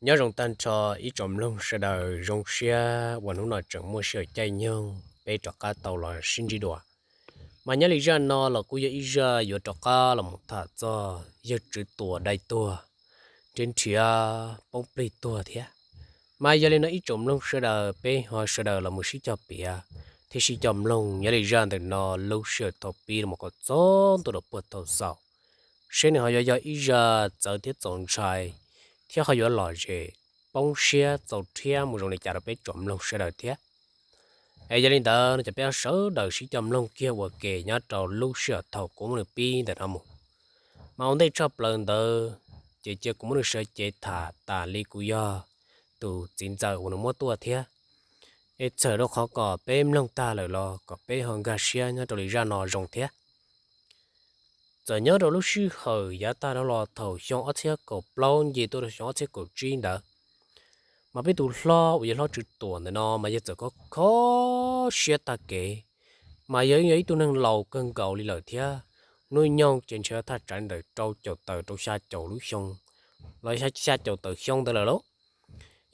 Nyob zoo tag nrho ib tsoom mloog sawv daws, zoo siab uas hnub no tseem muaj sij hawm caij nyoog peb rov qab tau los sib ntsib dua. Mas nyob li zaj no los kuj yog ib zaj yuav rov qab los mus tham txog yawg Tswv Tuam dai tuag, nrhiav nrhiav poob plig tuag thiab. Mas yog li no ib tsoom mloog sawv daws, peb ho sawv daws los mus sib cog piav thiab sib cog mloog nyob li zaj ntawm no lub sij hawm thaum pib los mus kom txog ntua rau puag thaum xaus, seb nws ho yuav yog ib zaj txawv thiab txaus ntshai thiab ho yuav lom zem poob siab txaus rhiab mus zoo li cas rau peb tsoom mloog sawv daws thiab. Es yog li ntawd no ces peb sawv daws sib cog mloog kiag ua ke nyob rau lub sij hawm thaum kuv muab nws pib ntawm no mus. Mas ua ntej tshaj plaws ntawd ces cia kuv muab nws sawv cev tham tas li kuv yog tus txiv ntxawm uas nws muab tuaj thiab. Es txhawm rau qhov kom peb mloog tag lawm los kom peb ho nkag siab nyob rau li zaj no zoo thiab. Txawm nyob rau lub sij hawm yav tag los thaum xyoo ob txhiab kaum plaub nce tuaj rau xyoo ob txhiab kaum tsib ntawd, mas peb tus hlob uas yog hlob Tswv Tuam ntawm no mas yog txawm kho kho siab tag kev, mas yog yog ib tug neeg laus kawg nkaus li lawm thiab. Hnub nyoog ces ntshe thaj tsam ntawm rau caum tawm rau xya caum lub xyoo los xya caum tawm xyoo ntawd lawm lauj.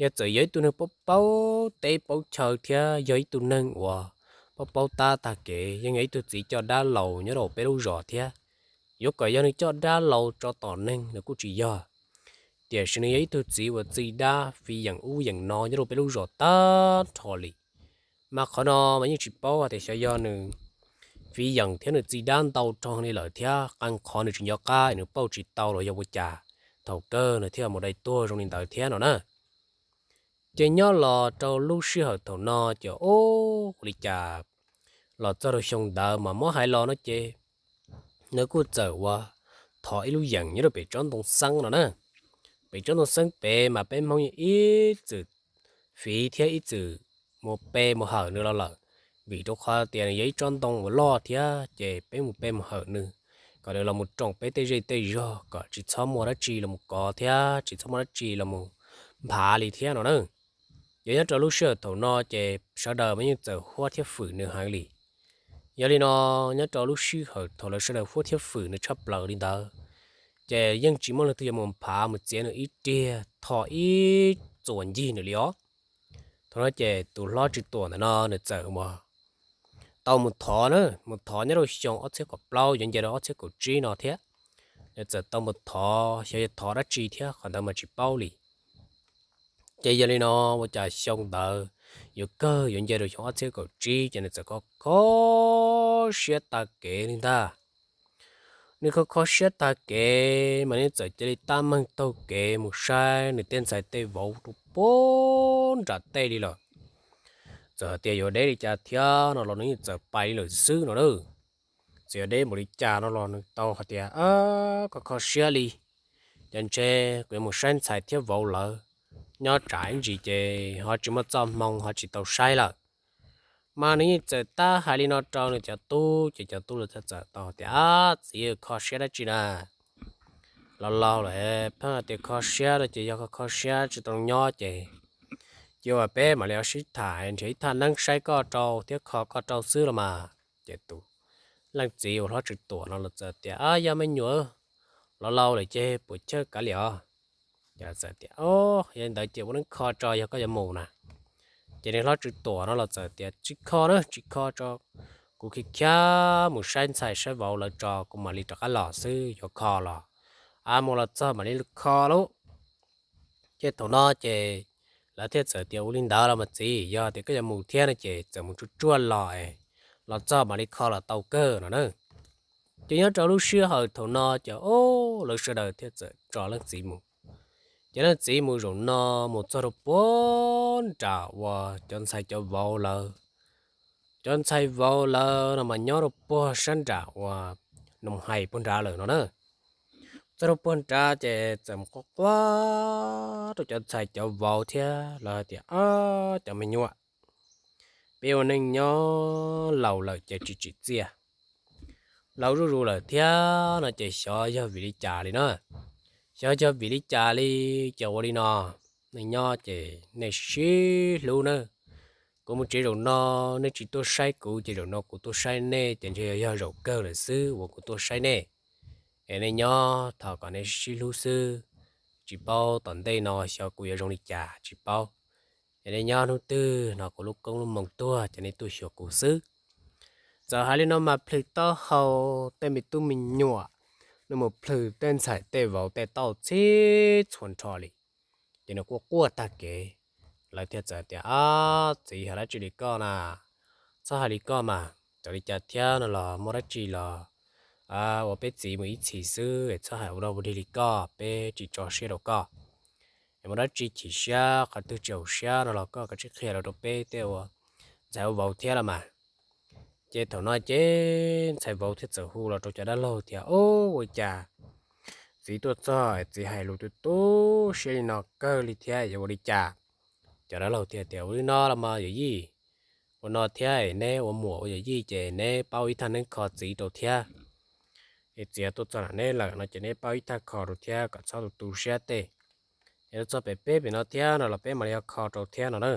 Yog txawm yog ib tug neeg paub paub teb paub chaw thiab yog ib tug neeg uas paub paub tab tag kev, yeej yog ib tug txiv coj dab laus nyob rau peb lub zos thiab. Yuav kom yog nws coj dab laus tso tom neeg nws kuj tsis yog, tiam sis nws yog ib tug txiv uas txi dab fiv yeem ub yeem no nyob rau peb lub zos tag nrho li. Mas qhov no mas yeej tsis paub hais tias xyov yog nws fiv yeem thiab nws txi dab ntau dhau li lawm thiab qee qhov nws tsis nco qab nws pauj tsis tau los yog ua cas thaum kawg nws thiaj mus dai tuag zoo li ntawd thiab no na. Ces nyob los rau lub sij hawm thaum no ces ua li cas los txog rau xyoo ntawd mas muab hais los no ces nws kuj txawm ua thov ib lub yeem nyob rau pem tsob ntoo xeeb no na. Pem tsob ntoo xeeb pem mas peb Hmoob yeej ib txwm fiv thiab ib txwm mus pe mus hawm nws los lawm, vim rau qhov tias nws yog ib tsob ntoo uas loj thiab ces peb mus pe mus hawm nws kom nws los mus room peb tej zej tej zog kom tsis txhob muaj dab tsi los mus kov thiab tsis txhob muaj dab tsi los mus nphav li thiab no na. Ces nyob rau lub sij hawm thaum no ces sawv daws mas yeej txawm huab thiab fwm nws heev li. Yog li no, nyob rau lub sij hawm thaum lawv sawv daws huab thiab fwm nws tshaj plaws li ntawd, ces yeej tsis muaj leej twg yuav mus nphav mus txiav nws ib riag tho ib txuas ncig nws li os. Thaum no ces tus hlob Tswv Tuam ntawm no nws txawm mus tau mus thov na, mus thov nyob rau xyoo ob txhiab kaum plaub yuav nce rau ob txhiab kaum tsib no thiab. Nws txawm tau mus thov, xyov yog thov dab tsi thiab qhov ntawd mas tsis paub li. Ces yog li no, ua cas xyoo ntawd yuav kawg yuav nce rau xyoo ob txhiab kaum tsib ces nws txawm kho kho siab tag kev li ntag. Nws kho kho siab tag kev mas nws txawm cia li tab meeg taug kev mus saib nws tej ntxhais tej vauv rau puag nram tej li lawm. Txawm hais tias yuav deb li cas thiab no los nws yeej txawm pais li lawm xwb no na. Txawm yuav deb npaum li cas no los nws tau hais tias, kho kho siab li, ces ntshe kuv yuav mus saib ntxhais thiab vauv lawv nyob tsam ib ntsis ces ho tsis muaj txoj hmoo ho tsis tau saib lawm. Mas nws yeej txawm tab hais li no rau nws cov tub ces cov tub los txawm tau tias, txiv, kho siab dab tsi na? Laus laus lawm, pheej hais tias kho siab no ces yog kho kho siab tsis tau nyob ces cia peb mam li sib tham nrhiav ib thaj neeb saib koj rau thiab kho koj rau xwb los mas. Ces tus leej txiv uas hlob Tswv Tuam no los txawm tias, yog me nyuam, laus laus lawm ces puas chawj kav liam os. Ces txawm tias, yog li ntawd ces ua neeb kho tso yog koj yuav mus na. Ces nws hlob Tswv Tuam no los txawm tias, tsis kho na, tsis kho tso, kuv khiav khiav mus saib ntxhais saib vauv lawv tso kuv mam li rov qab los xwb, yuav kho los a, mus los txog mam li kho lauj. Ces thaum no ces lawv thiaj txawm tias, ua li ntawd los mas txiv, yog tias koj yuav mus thiab no ces txawm mus tsuag tsuag los, los txog mam li kho los tau kawg no na. Ces nyob rau lub sij hawm thaum no ces o, lawv sawv daws thiaj txawm tso leej txiv mus. Ces leej txiv mus zaum no mus txog rau puag nram uas cov ntxhais cov vauv lawv, cov ntxhais vauv lawv no mas nyob rau puag sab nram uas Noom Hais puag nrad lawm no na. Txog rau puag nrad ces txawm mus quaj quaj rau cov ntxhais cov vauv thiab lawv hais tias, cov me nyuam, peb ua neej nyob laus lawm ces tsis tsim txiaj, laus zuj zus lawm thiab no ces xyov yog vim li cas li na. Xyov yog vim li cas li, ces ua li no, nej nyob ces nej sib hlub nawb. Kuv mus tsev zaum no, nej tsis tuaj saib kuv ces zaum no kuv tuaj saib nej ces ntshe yog zaum kawg lawm xwb uas kuv tuaj saib nej. Es nej nyob thov kom nej sib hlub xwb, tsis paub tom ntej no xyov kuv yuav zoo li cas tsis paub. Yog nej nyob hnub twg no kuv lub koob lub moo tuag ces nej tuaj xyuas kuv xwb. Txawm hais li no mas plhws taub hau, tej me tub me nyuam, nws mus plhws tej ntxhais tej vauv tej tauj txhib txhua nrho li, ces nws quaj quaj tag kev. Lawv thiaj txawm tias, Ob, txiv hais dab tsi li koj na? Txhob hais li koj mas, txawm li cas thiab no los muaj dab tsi los ua peb txiv mus ib txhis xwb, txhob hais ua dog ua dig li koj, peb tsis tso siab rau koj. Muaj dab tsi chim siab qhov twg tsis haum siab no los koj kav tsij qhia los rau peb tej ua ntxhais ua vauv thiab los mas. Ces thaum no ces ntxhais vauv thiaj txawm hu los rau cov dab laug tias, Ub, ua li cas txiv tuaj txog txiv hais lus tu tu siab li no kawg li thiab yuav ua li cas? Cov dab laug thiaj tias, Ua li no los mas yawm yij, ua no thiab, neb ua muam ua yawm yij ces neb paub ib thaj neeb kho txiv rau thiab. Es txiv tuaj txog nram neb lawm no ces neb paub ib thaj kho rau thiab kom txhob tu tu siab tej. Es tuaj txog pem peb pem no thiab no los peb mam li ho kho rau thiab no na.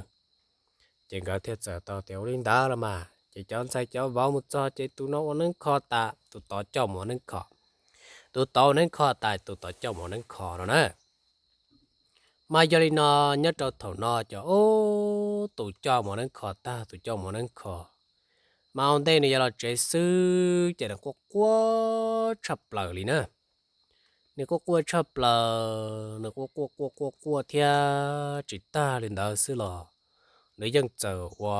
Ces nkawd thiaj txawm tau tias, Ua li ntawd los mas. Ces cov ntxhais cov vauv mus txog ces tus no ua neeb kho tas tus tod coj mus ua neeb kho, tus tod ua neeb kho tas tus tod coj mus ua neeb kho no na. Mas yog li no, nyob rau thaum no ces ub, tus coj mus ua neeb kho tag tus coj mus ua neeb kho, mas ua ntej nws yuav los tsev xwb ces nws quaj quaj tshaj plaws li na. Nws quaj quaj tshaj plaws, nws quaj quaj quaj quaj quaj thiab tsis tag li ntawd xwb los nws yeej txawm ua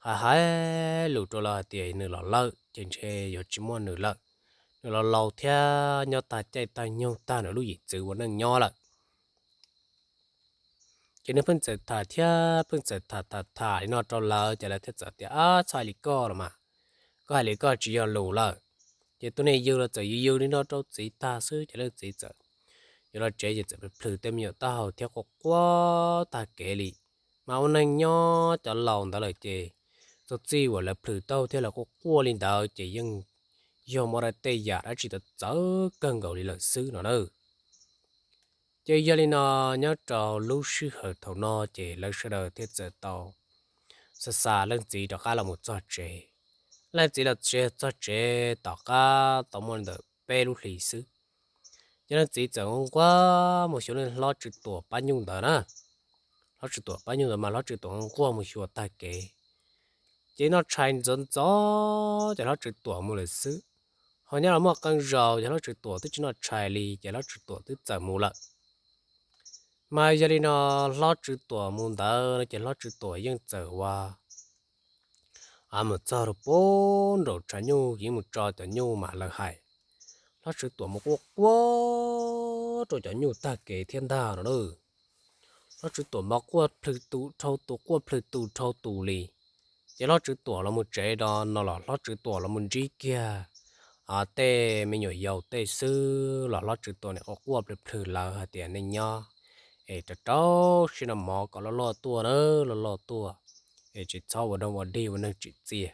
hais hais lus rau lawv hais tias nws los lawm ces ntshe yuav tsis muaj nws lawm, nws los laus thiab nyob tag caij tag nyoog tag nws lub yim txwv ua neej nyob lawm. Ces nws pheej txawm tham thiab pheej txawm tham tham tham li no rau lawv ces lawv thiaj txawm tias, Ab, txhob hais li koj los mas, koj hais li koj tsis yog lus lawm. Ces tus niag yws los txawm yws yws li no rau txiv tag xwb ces leej txiv txawm yuav los tsev ces txawm plhws tej me nyuam taub hau thiab quaj quaj tag kev li. Mas ua neej nyob cov laus ntawd lawm ces txog txij uas lawv plhws taub hau thiab lawv quaj quaj li ntawd ces yeej yog muaj tej yam dab tsi txawv txawv kawg nkaus li lawm xwb no na. Ces yog li no, nyob rau lub sij hawm thaum no ces lawv sawv daws thiaj txawm tau xa xa leej txiv rov qab los mus txog tsev. Leej txiv los txog tsev tom qab tau muaj li ntawm peb lub hlis xwb, ces leej txiv txawm nquag mus xyuas leej hlob Tswv Tuam pab nyuj ntawd na. Hlob Tswv Tuam pab nyuj ntawd mas hlob Tswv Tuam nquag mus xyuas tag kev, ces noj tshais ntxov ntxov ces hlob Tswv Tuam mus lawm xwb. Ho nyob los muaj qee zaus ces hlob Tswv Tuam twb tsis noj tshais li ces hlob Tswv Tuam twb txawm mus lawm. Mas yog li no, hlob Tswv Tuam mus ntawd no ces hlob Tswv Tuam yeej txawm ua mus txog rau pem nraum tshav nyuj yeej mus tso cov nyuj mas lawv hais, hlob Tswv Tuam mus quaj quaj rau cov nyuj tag kev thiab ntag no na. Hlob Tswv Tuam mas quaj plhws tus dhau tus, quaj plhws tus dhau tus li. Ces hlob Tswv Tuam los mus tsev no no los hlob Tswv Tuam los mus ntsib kiag tej me nyuam yaus tej xwb los hlob Tswv Tuam nim quaj quaj plhws plhws lawv hais tias, Nej nyob es rau rau siab noj mov kom loj loj tuaj na, loj loj tuaj, es tsis txhob ua dog ua dig ua neeg tsim txiaj.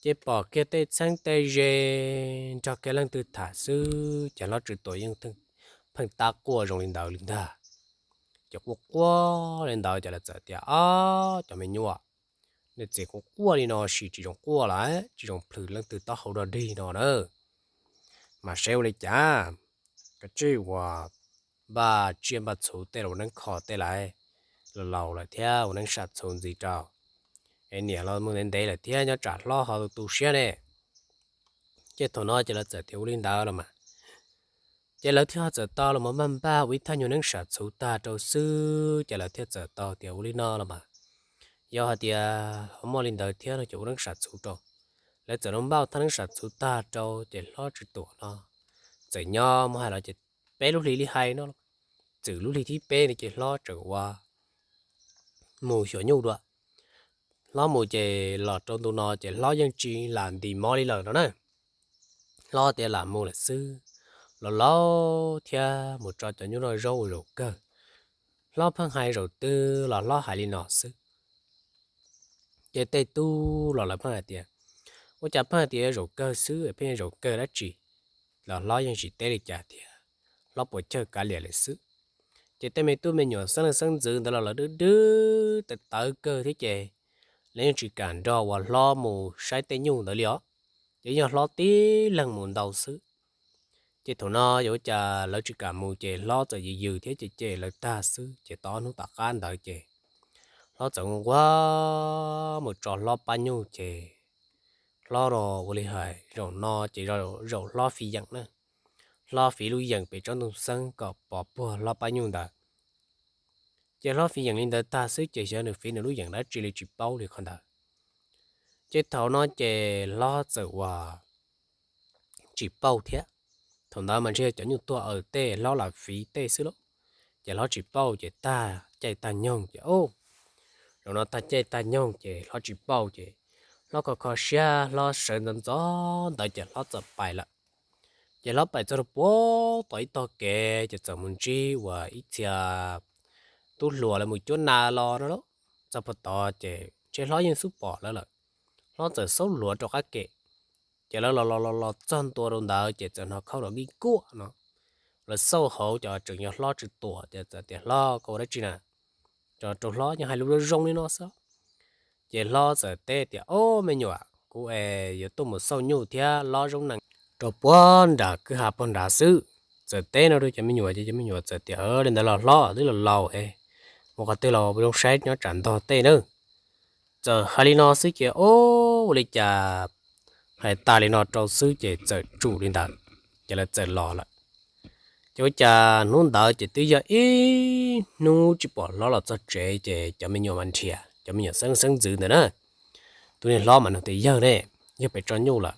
Ces pom kiag tej txheeb tej ze nrog kiag leej twg tham xwb ces hlob Tswv Tuam yeej pheej tab quaj zoo li ntawd li ntag. Ces quaj quaj li ntawd ces lawv txawm tias, Ob, cov me nyuam, nej txiv quaj quaj li no sis tsis zoo quaj lawm, tsis zoo plhws leej twg taub hau dog dig no na. Mas seb ua li cas, kav tsij ua npaj tsiaj npaj txhuv tej los ua neeb kho tej lawm, los laus lawm thiab ua neeb sam txhuv ntxiv rau. Es niam los mus ntev ntev lawm thiab nyob tsam hlob ho tu tu siab ne. Ces thaum no ces lawv txawm tias ua li ntawd los mas, ces lawv thiaj ho txawm tau los mus npaj npaj ua ib thaj nyuag neeb sam txhuv tag rau xwb ces lawv thiaj txawm tau tias ua li no los mas, yog hais tias ho muaj li ntawd thiab no ces ua neeb sam txhuv rau. Lawv txawm los npaj ua thaj neeb sam txhuv tag rau ces hlob Tswv Tuam no txawm nyob muab hais los ces peb lub hlis li hais no, txwm lub hlis thib peb no ces hlob txawm ua mus xyuas nyuj dua. Hlob mus ces los rau ntu no ces hlob yeej tsis lam ntim mov li lawm no na. Hlob tias lam mus lawm xwb, los laus thiab mus tso cov nyuj noj zaub ua zaum kawg. Hlob pheej hais zaum twg los hlob hais li no xwb. Ces tej tub los lawv pheej hais tias, Ua cas pheej hais tias zaum kawg xwb, pheej zaum kawg dab tsi? Los hlob yeej tsis teb li cas thiab, hlob puas chawj kav liam lawm xwb. Ces tej me tub me nyuam xeeb leej xeeb ntxwv ntawd los lawv dwb dwb tawv tawv kawg thiab ces lawv yeej tsis kam nrog uas hlob mus saib tej nyuj ntawd li os. Ces yog hlob tib leeg mus ntau xwb. Ces thaum no yuav ua cas lawv tsis kam mus ces hlob txawm yws yws thiab ces cem lawv tag xwb ces tau ob hnub tom qab ntawd ces hlob txawm nquag mus tso hlob pab nyuj ces hlob los ua li hais zaum no ces zaum hlob fiv yeem na, hlob fiv lub yeem pem tsob ntoo xeeb kom pov puag hlob pab nyuj ntawd. Ces hlob fiv yeem li ntawd tag xwb ces xyov nws fiv nws lub yeem dab tsi li tsis paub li qhov ntawd. Ces thaum no ces hlob txawm ua tsis pauj thiab. Thaum ntawd mas ntshe cov nyuj tuag aws tej hlob lam fiv tej xwb lauj. Ces hlob tsis pauj ces tag caij tag nyoog ces, zaum no tag caij tag nyoog ces hlob tsis pauj ces hlob kho kho siab hlob sawv ntxov ntxov ntawd ces hlob txawm pais lawm. Ces hlob pais txog rau puag tom ib tog kev ces txawm mus ntsib uas ib txhia tub hluas lawv mus cuab nas los no lauj. Txog puag tod ces ntshe hlob yeej xub pom lawv lawm. Hlob txawm xaub hluav rau qab kev, ces lawv los los los los txog ntua rau ntawd ces txawm hnov khauj los kij kuaj no. Lawv xauj hauv ces tseem yog hlob Tswv Tuam ces txawm tias, Hlob, koj ua dab tsi na? Rau hlob yeej hais lus zoo zoo li no xwb. Ces hlob txawm teb tias, Ob, me nyuam, kuv es yuav tuaj mus xauj nyuj thiab lob zaub nees rau puag nram kwj ha puag nrad xwb. Txawm teb no rau cov me nyuam ces cov me nyuam txawm tias, Li ntawd los hlob, twb los laus es mus qhov twg los zoo saib nyob tsam ntog tej nawb. Txawm hais li no xwb ces, ob, ua li cas hais tas li no rau xwb ces txawm tsum li ntawd, ces lawv txawm los lawm. Ces ua cas hnub ntawd ces twb yog ib hnub tsis pom hlob los txog tsev ces cov me nyuam mas nrhiav, cov me nyuam xeeb xeeb ntxwv ntawd na, tus niag hlob mas nug tias, Yawg ne, yawg pem tso nyuj lawm?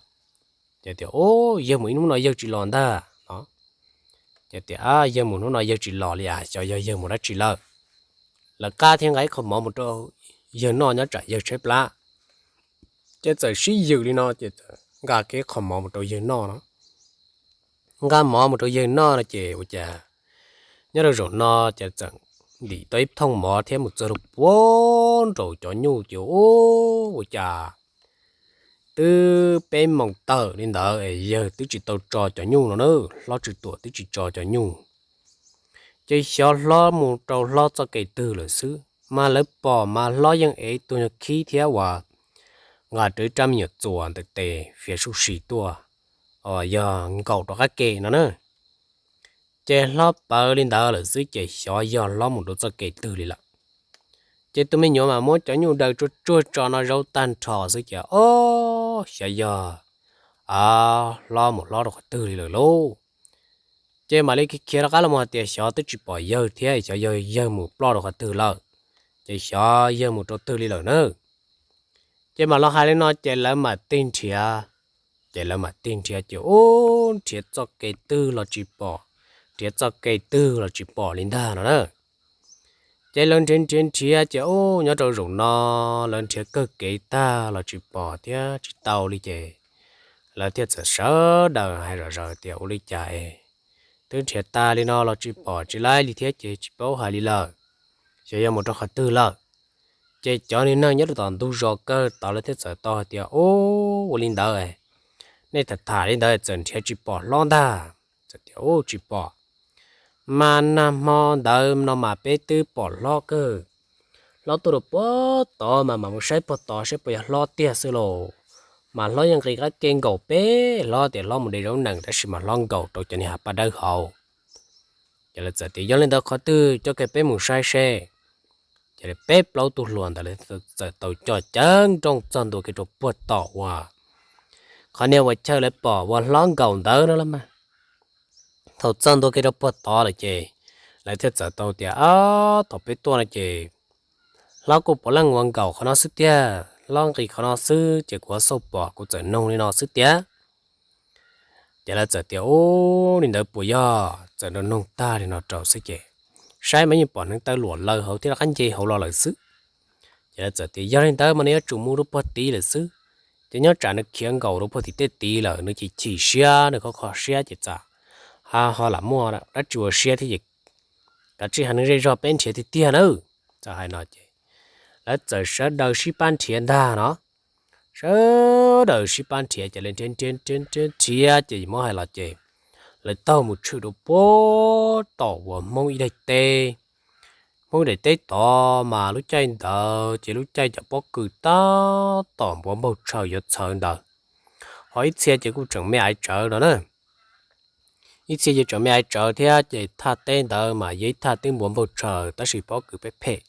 Ces tias, Ob, yawg mus ib hnub no yawg tsis los ntag no. Ces tias, Yawg mus hnub no yawg tsis los li as, xyov yog yawg mus dab tsi lawm. Lawv qab thiab nqa ib qho mov mus rau yawg noj nyob tsam yawg tshaib plab. Ces txawm sib yws li no ces txawm nqa kiag ib qho mov mus rau yawg noj no. Nqa mov mus rau yawg noj no ces ua cas nyob rau zaum no ces txawm ntim tau ib thooj mov thiab mus txog rau puag nraum cov nyuj ces, Ub, ua cas twb peb moos tawm li ntawd es yawg twb tsis tau tso cov nyuj no na, hlob Tswv Tuam twb tsis tso cov nyuj. Ces xyov hlob mus rau hlob txoj kev twg lawm xwb, mas lawv pom mas hlob yeej ev ib tug nyuag khib thiab uas nqa rau ib rab me nyuam txuas ntawm tes fiav suj si tuaj, yog nkaum rau qab ke no na. Ces hlob pawv li ntawd lawm xwb ces xyov yog hlob mus rau txoj kev twg li lawm. Ces tus me nyuam mas muab cov nyuj daws tsuag tsuag tso no zaub tag nrho xwb ces, Ob, xyov yog hlob mus hlob rau qhov twg li lawm lauj. Ces mam li khiav rov qab los hais tias xyov twb tsis pom yawg thiab, xyov yog yawg mus ploj rau qhov twg lawm, ces xyov yawg mus rau twg li lawm na. Ces mam los hais li no ces lawv mam tig nrhiav. Ces lawv mam tig nrhiav ces, Ub, nrhiav txoj kev twg los tsis pom, nrhiav txoj kev twg los tsis pom li ntag no na. Ces lawv nrhiav nrhiav nrhiav ces, Ub, nyob rau zaum no lawv nrhiav kawg kev tag los tsis pom thiab tsis tau li ces lawv thiaj txawm sawv daws hais zom zaws tias, Ua li cas es twb nrhiav tag li no los tsis pom tsis laib li thiab ces tsis paub hais li lawm, xyov yog mus rau qhov twg lawm. Ces cov niag neeg nyob rau tom ntug zos kawg tod lawv thiaj txawm tau hais tias, Ub, ua li ntawd, nej tham tham li ntawd txawm nrhiav tsis pom hlob ntag. Txawm tias, Ub, tsis pom, mas nag hmo ntawd no mas peb twb pom hlob kawg. Hlob tuaj rau puag tod mas mam mus saib puag tod saib puas yog hlob tiag xwb lauj. Mas hlob yeej nqis qab ke nkaum peb, hlob tias hlob mus de zaub nees tab sis mas hlob nkaum rau cov niag hav paj dawb hauv. Ces lawv txawm tias, Yog li ntawd qhov twg coj kiag peb mus saib seb. Ces peb plaub tug hluas ntawd lawv txawm tau coj ceev nrooj txog ntua kiag rau puag tom uas qhov niag uas chaw lawv pom uas hlob nkaum ntawd no los mas. Thaum txog ntua kiag rau puag tod lawm ces lawv thiaj txawm tau tias, Ob, thaum peb tuaj no ces hlob kuj puav leej uas nkaum qhov no xwb tiag, hlob nqis qhov no xwb ces kuv xauj pom kuv txawm noog li no xwb tiag. Ces lawv txawm tias, Ub, li ntawd puas yog? Txawm nrog noog tag li no rau xwb ces saib mas yeej pom hneev taw luam laws hauv thiab rov qab nce hauv los lawm xwb. Ces lawv txawm tias, Yog li ntawd mas nws yuav tsum mus rau puag tid lawm xwb. Ces nyob tsam nws khiav nkaum rau puag tim tej tid lawm nws chim chim siab nws kho kho siab ces txawm ho lam muaj dab tsi ua siab thiab ces kav tsij hais nws zej zog peb nrhiav tiag tiag nawb. Txawm hais no ces lawv txawm sawv daws sib pab nrhiav ntag no. Sawv daws sib pab nrhiav ces lawv nrhiav nrhiav nrhiav nrhiav ces muab hais los ces lawv taug mus tshwm rau puag tom uas Hmoob ib daim teb. Hmoob ib daim teb tod mas lub caij ntawd ces lub caij cov pob kws tab tom npuav npaug tshaw yuav txhawv ntawd, ho ib txhia ces kuj tseem me aiv tsawv no na. ib txhia yeej tseem me ais tsawv thiab, ces thaj teb ntawd mas yog ib thaj teb npuas npaug tshaws tab sis pob kws phem phem,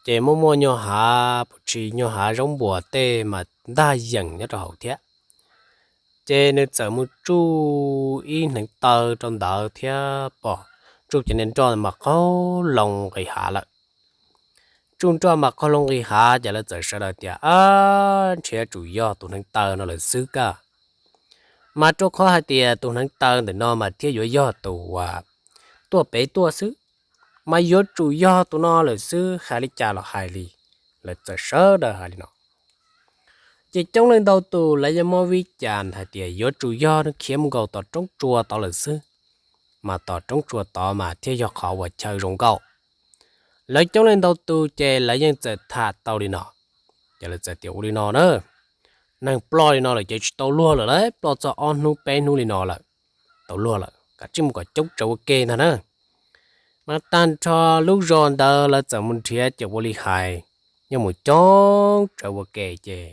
ces muaj muaj nyuag hav puas tsis nyuag hav zaub npuas tej mas ntag yees nyob rau hauv thiab. Ces nws txawm mus tsuj ib hneev taw rau ntawd thiab pom tsuj cov niag nroj mas qaug loo nqis hav lawm. Tsuj nroj mas qaug loo nqis hav ces lawv txawm sawv daws tias, Ab, nrhiav tsum yog tus hneev taw no lawm xwb kaj. Mas rau qhov hais tias tus hneev taw ntawm no mas thiaj yuav yog tus uas tuaj pem tuaj xwb, mas yuav tsum yog tus no lawm xwb, hais li cas los hais li. Lawv txawm sawv daws hais li no. Ces coob leej ntau tus lawv yeej muab vib cas hais tias yuav tsum yog nws khiav mus nkaum tom roob tsua tod lawm xwb, mas tom roob tsua tod mas thiaj yog qhov uas chaw zoo nkauj. Lawv coob leej ntau tus ces lawv yeej txawm tham tau li no. Ces lawv txawm tias ua li no na, neeg ploj li no lawm ces tsis tau luag lawm lauj, ploj txog ob hnub peb hnub li no lawm, tau luag lawm, kav tsij mus kom coob tsawv ua ke ntag na. Mas tag nrho lub zos ntawd lawv txawm mus nrhiav ces ua li hais, yeej mus coob tsawv ua ke ces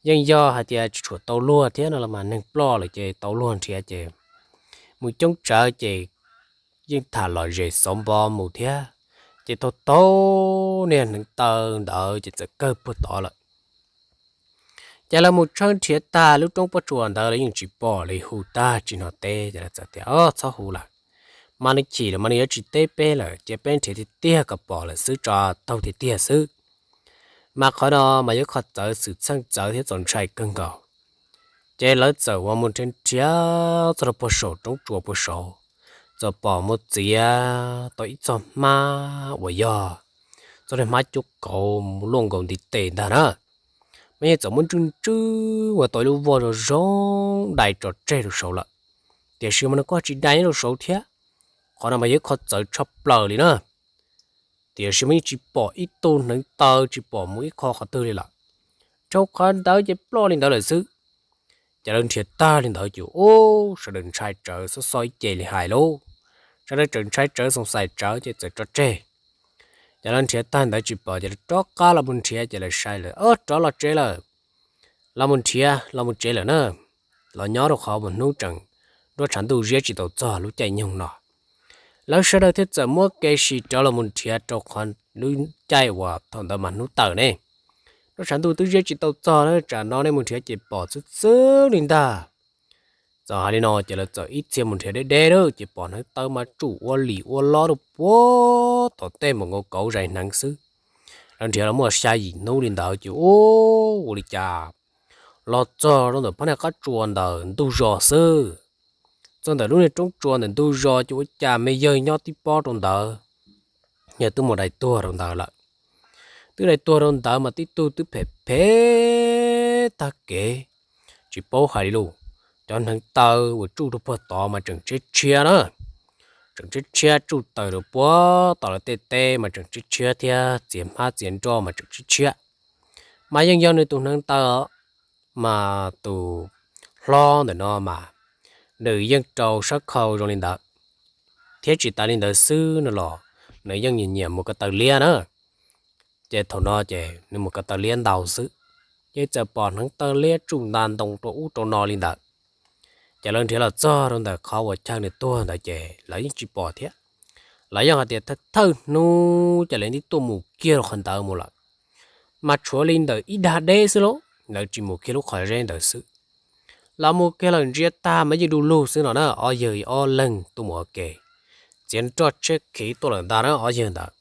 yeej yog hais tias tsis tshua tau luag thiab no los mas neeg ploj lawm ces tau luag nrhiav ces mus coob tsawv ces yeej tham lom zem xov npo mus thiab. Ces thaum thaum niag hneev taw ntawd ces txawm kawg puag tod lawm. Ces lawv mus tshawb nrhiav tag lub roob pob tsuas ntawd lawv yeej tsis pom li, hu tag tsis hnov teb ces lawv txawm tias, Ob, txhob hu lawm, mas nws chim lawm mas nws yuav tsis teb peb lawm, ces peb nrhiav tiag tiag kom pom lawm xwb tso, taug tiag tiag xwb. Mas qhov no mas yog qhov txawv xwm txheej txawv thiab txaus ntshai kawg nkaus. Ces lawv txawm ua mus nrhiav nrhiav txog rau puag saum roob tsua puag saud, txawm pom mus txiav tau ib txoj hmab uas yog txoj niag hmab cuab kauv luaj nkaus ntiv tes ntag na. Mas yeej txawm muab ntswj ntswj ua tau ib lub voj zoo zoo dai tso tseg rau saud lawm, tiam sis mas nws kuj tsis dai nyob rau saud thiab. Qhov no mas yog ib qho txawv tshaj plaws li na. Tiam sis mas yeej tsis pom ib tug hneev taw, tsis pom mus ib qho qhov twg li lawm. Rau qhov ntawd ces ploj li ntawd lawm xwb. Ces lawv nrhiav tag li ntawd ces ub, sawv daws ntshai tsawv, xob xo ib ce li hais lauj. Sawv daws txawm ntshai tsawv, xoom xais tsawv ces txawm tso tseg. Ces lawv nrhiav tag ntawd tsis pom ces lawv rov qab los mus nrhiav ces lawv sai lawm, Ob, rov los tsev lawm. Los mus nrhiav los mus tsev lawm na. Los nyob rau qhov uas hnub tseem nruab tshav ntuj ziab tsis tau txog lub caij nyoog no. Lawv sawv daws thiaj txawm muab kev sib rov los mus nrhiav rau qhov lub caij uas thaum ntawd mas hnub tawm ne. Nruab tshav ntuj twb ziab tsis tau txog na, tsam no nej mus nrhiav ces pom xwb xwb li ntag. Txawm hais li no ces lawv txawm ib txhia mus nrhiav deb deb lawm ces pom hneev taw mas tsum ua lim ua lob rau puag tom tej npoo nkaus kauv zais hneev xwb. Lawv nrhiav los muaj xya yim hnub li ntawd ces ub, ua li cas los txog rau ntawm phab niag qab tsua ntawm ntug zos xwb. Txog ntawm lub niag roob tsua ntawm ntug zos ces ua cas me yawg nyob tib pob rau ntawd, yawg twb mus dai tuag rau ntawd lawm. Twb dai tuag rau ntawd mas tib tug twb phem phem tag kev, tsis paub hais li lus. Cov hneev taw uas tsuj rau puag tod mas tseem tshiab tshiab na, tseem tshiab tshiab tsuj taws rau puag tom lawv tej teb mas tseem tshiab tshiab thiab txiav hmab txiav nroj mas tseem tshiab tshiab. Mas yeej yog nws tus hneev taw, mas tus hlob ntawm no mas nws yeej rau sab khau zoo li ntawd, thiab tsis tas li ntawd xwb no los nws yeej nyiam nyiam mus ko taw liab na. Ces thaum no ces nws mus ko taw liab ntau xwb, ces txawm pom hneev taw liab tsuj nta ntoo rau ub rau no li ntawd. Ces lawv nrhiav los txog rau ntawm qhov uas chaw nws tuag ntawd ces lawv yeej tsis pom thiab. Lawv yeej hais tias thawj thawj hnub ces lawv twb tuaj mus kiag rau qhov ntawd mus lawm, mas tshuav li ntawm ib dag deb xwb lauj, lawv tsis mus kiag lub qhov zeb ntawd xwb. Los mus kiag lawm ntsia tag mas yeej du lug xwb no na, ob yawg ob leeg tuaj mus ua ke, txiav nroj tshiab khiv tuaj lawm ntag na ob yawg ntawd.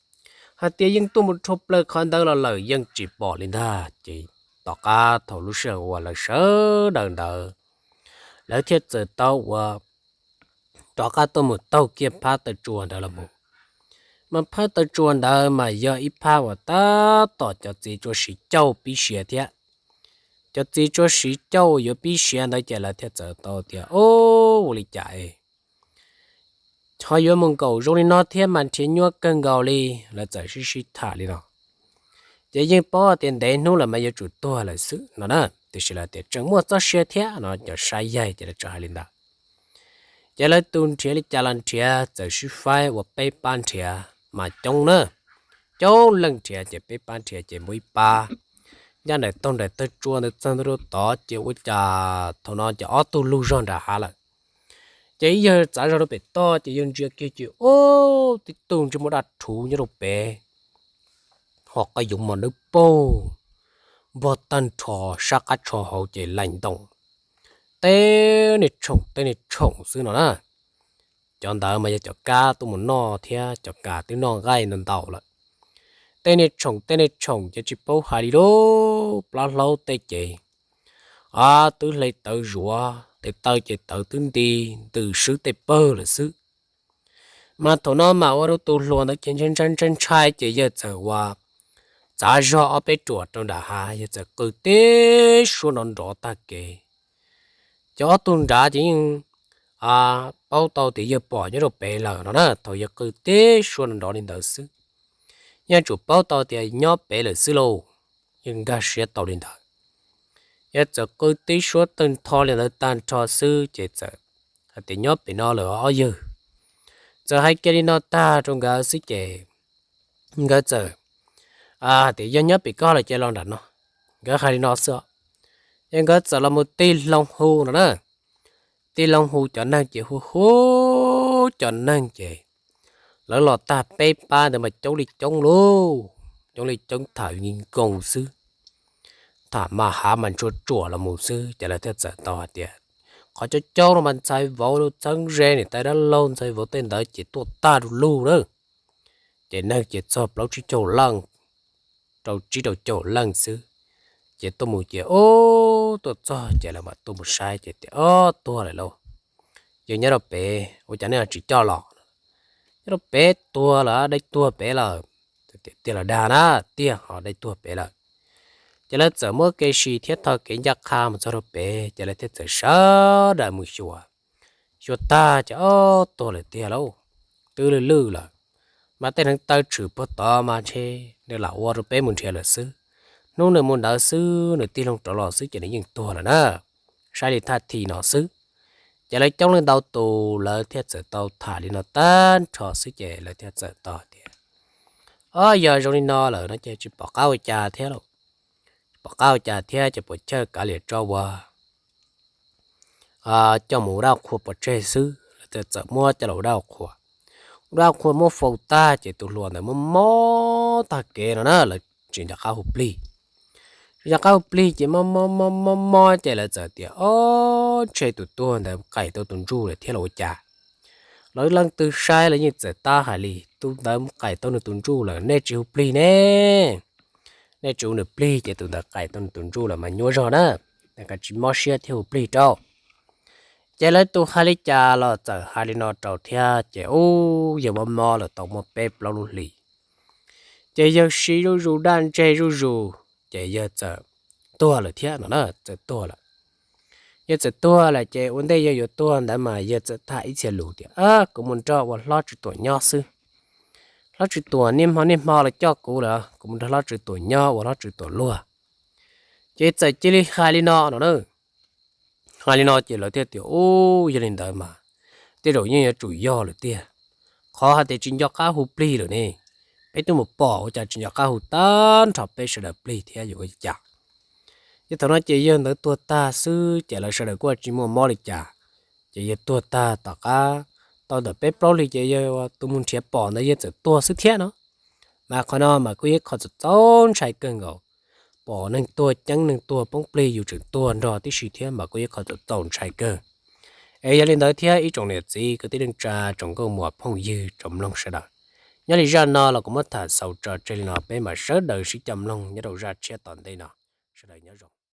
Hais tias yeej tuaj mus rhau plaws qhov ntawd los lawm yeej tsis pom li ntag. Ces tom qab thaum lub sij hawm uas lawv sawv daws ntawd, lawv thiaj txawm tau ua rov qab tuaj mus taug kiag phab taw tsua ntawd los mus. Mas phab taw tsua ntawd mas yog ib phab uas tab tom cov txiv tsuas siv cauj pib siav thiab. Cov txiv tsuas siv cauj yuav pib siav ntawd ces lawv thiaj txawm tau tias, Ub, ua li cas es ho yuav mus nkaum zoo li no thiab mas nrhiav nyuaj kawg nkaus li. Lawv txawm sib sib tham li no. Ces yeej paub tias ntev hnub lawm mas yuav tsum tuag lawm xwb no na, tiam sis lawv tias tseem muaj txoj sia thiab no, cov saib yaig ces lawv txawm hais li ntawd. Ces lawv tus nrhiav li cas los nrhiav txawm sib faib ua peb pab nrhiav mas coob na, coob leej nrhiav ces peb pab nrhiav ces muaj ib pab ncaj nraim taug nraim taw tsua ntawd txog ntua rau tod ces ua cas thaum no ces ob tug lug zog nram hav lawm. Ces yawg txav zog rau pem toj ces yawg ntsia kiag ces ub, tib tug ntsej muag daj rhuv nyob rau pem, ho qab yoov mos dawb paug, npog tag nrho, sab qab tsho hauv ces laim ntoos, teb niag tshoom teb niag tshoom xwb no na. Cov ntawd mas yog cov kab tuaj mus noj thiab, cov kas twb noj nqaij ntau ntau lawm. Teb niag tshoom teb niag tshoom ces tsis paub hais li lauj, plab hlaub tej ces twb hle tawv zuav, tes taw ces tawv twb nti, ntws swb tej pawg lawm xwb. Mas thaum no mas ua rau tus hluas ntawd ces ntshai ntshai ntshai ntshai ces yawg txawm ua txav zog ob peb ruam rau nram hav, yawg txawm qw tib suab nrov nrov tag kev. Cov ob tug nrad ces yeej paub tau tias yawg pom nyob rau pem lawm no na, thaum yawg qw tib suab nrov nrov li ntawd xwb, yeej yuav tsum paub tau tias nyob pem lawm xwb lauj. Yeej nkag siab tau li ntawd, yawg txawm qw tib suab tawg ntho li ntawd tag nrho xwb ces txawm hais tias nyob pem no lawm ob yawg. Txawm hais kiag li no tag rau nkawd xwb ces nkawd txawm tias yog nyob pem koj lawm ces los nram no. Nkawd hais li no xwb os, ces nkawd txawm los mus tig loo hu no na. Tig loo hu cov neeg ces hu hu cov neeg ces lawv los tag peb pab ntawd mas coob li coob lauj, coob li coob tham nkoos xwb, tham mas hav mas ntshua tsuam los mus xwb ces lawv thiaj txawm tau hais tias qhov coob coob no mas ntxhais vauv txheeb ze niam tais dab laug ntxhais vauv tej ntawd ces tuaj tag du lug lawm. Ces neeg ces txog plaub tsib caug leej, rau tsib rau caum leej xwb. Ces tuaj mus ces ub, tuaj txog ces lawv mam tuaj mus saib ces tias ob, tuag lawm lauj. Yog nyob rau pem ua cas nej tsis coj los? Nyob rau pem tuag lawm, dai tuag pem lawm. Tiag los dag na? Tiag, ho dai tuag pem lawm. Ces lawv txawm muab kev si thiab tho kev ncaj qha mus txog rau pem ces lawv thiaj txawm sawv daws mus xyuas. Xyuas tag ces ob, tuag lawm tiag lauj, twb lwj lwj lawm. Mas tej hneev taw tshwm puag tod mas ntshe nws lam ua rau peb mus nrhiav lawm xwb. Hnub nws mus ntawd xwb nws tig loo rov los xwb ces nws yeej tuag lawm na. Saib li thaj thi no xwb. Ces lawv coob leej ntau tus lawv thiaj txawm tau tham li no tag nrho xwb ces lawv thiaj txawm tau tias ob, yog zoo li no lawm no ces tsis pom qab ua cas thiab lauj. Tsis pom qab ua cas thiab ces puas chawj kav liam tso ua coj mus ua dab qhua pov tseg xwb. Lawv thiaj txawm muab coj los ua dab qhua. Ua dab qhua muab faus tag ces tus hluas ntawd mob mob tag kev no na, lawv tsis nco qab hu plig. Tsis nco qab hu plig ces mob mob mob mob mob ces lawv txawm tias ob, ntshe tus tuag ntawd qaim tau tus ntsuj lawm thiab los ua cas. Lawv leej twg saib lawv yeej txawm tab hais li tus ntawd qaim tau nws tus ntsuj lawm, nej tsis hu plig ne. Nej tsis hu nws plig ces tus ntawd qaim tau nws tus ntsuj lawm mas nyuaj zog na, nej kav tsij mob siab thiab hu plig rau. Ces lawv tus hais li cas los txawm hais li no rau thiab ces ub, yawg mob mob lawm tau muaj peb plaub lub hlis. Ces yawg siv zuj zus daj ntseg zuj zus ces yawg txawm tuag lawm thiab no na, txawm tuag lawm. Yawg txawm tuag lawm ces ua ntej yawg yuav tuag ntawd mas yawg txawm tham ib txhia lus tias kuv mus nrog ua hlob Tswv Tuam nyob xwb. Hlob Tswv Tuam niaj hmo niaj hmo los coj kuv lawm, kuv mus nrog hlob Tswv Tuam nyob ua hlob Tswv Tuam luag. Ces txawm cia li hais li no no na. Hais li no ces lawv thiaj tias ub, yog li ntawd mas tej zaum yeej yuav tsum yog lawm tiag. Qhov hais tias tsis nco qab hu plig lawm ne, peb twb mus pom ua cas tsis nco qab hu tag nrho peb sawv daws plig thiab yuav ua cas. Ces thaum no ces yawg ntawd tuag tag xwb ces lawv sawv daws kuj tsis muaj mob li cas. Ces yawg tuag tag tom qab tau ntawm peb plaub hlis ces yawg tus mus nrhiav pom ntawd yawg txawm tuag xwb thiab no. Mas qhov no mas kuj yog ib qho txaus txaus ntshai kawg nkaus. Pom neeg tuag ceeb neeg tuag poob plig yus tseem tuag nrog tib si thiab mas kuj yog ib qho txaus txaus ntshai kawg. Es yog li ntawd thiab ib tsoom niam txiv kwv tij neej tsa tsoom nkauj muam phooj ywg tsoom mloog sawv daws, nyob li zaj no los kuv muab tham xaus tso tseg li no, peb mam sawv daws sib coj mloog nyob rau zaj tshiab tom ntej no. Sawv daws nyob zoo.